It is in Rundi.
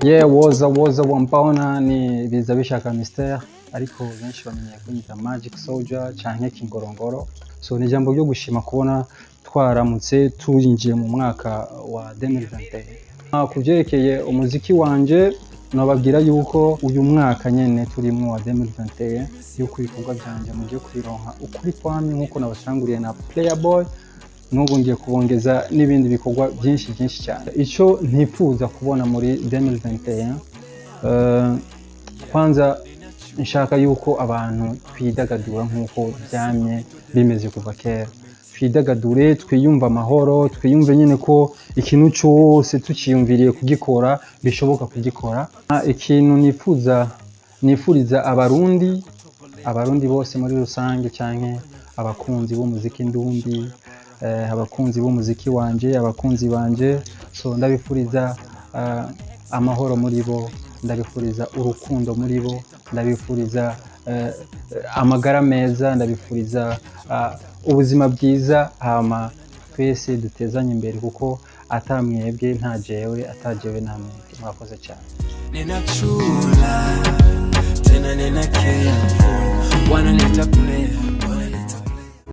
Yeah, woza woza wampawuna ni biza bishaka mystère, ariko benshi bamenyeye kunyita Magic Soldier canke Kingorongoro. So ni ijambo ryo gushima kubona twaramutse turinjiye mu mwaka wa 2021. Ku vyerekeye umuziki wanje, nobabwira yuko uyu mwaka nyene turimwo wa 2021, yuko ibikorwa vyanje mugiye kubironka ukuri kwamye nkuko nabasanguriye na Playboy. N'ubu ngiye kubongeza n'ibindi bikorwa byinshi byinshi cyane. Icyo ntifuza kubona muri 2021, kwanza nshaka yuko abantu twidagadura nk'uko byamye bimeze kuva kera. Twidagadure, twiyumve amahoro, twiyumve nyine ko ikintu cyose tukiyumviriye kugikora bishoboka kugikora. Ikintu nifuza, nifuriza Abarundi, Abarundi bose muri rusange, canke abakunzi b'umuziki ndundi, abakunzi b'umuziki wanje, abakunzi banje, so ndabifuriza amahoro muri bo, ndabifuriza urukundo muri bo, ndabifuriza amagara meza, ndabifuriza ubuzima bwiza. Hama twese dutezanye imbere, kuko ata mwebwe nta jewe, ata jewe nta mwebwe. Murakoze cyane. Nina true love, tena nina careful, wanaleta player.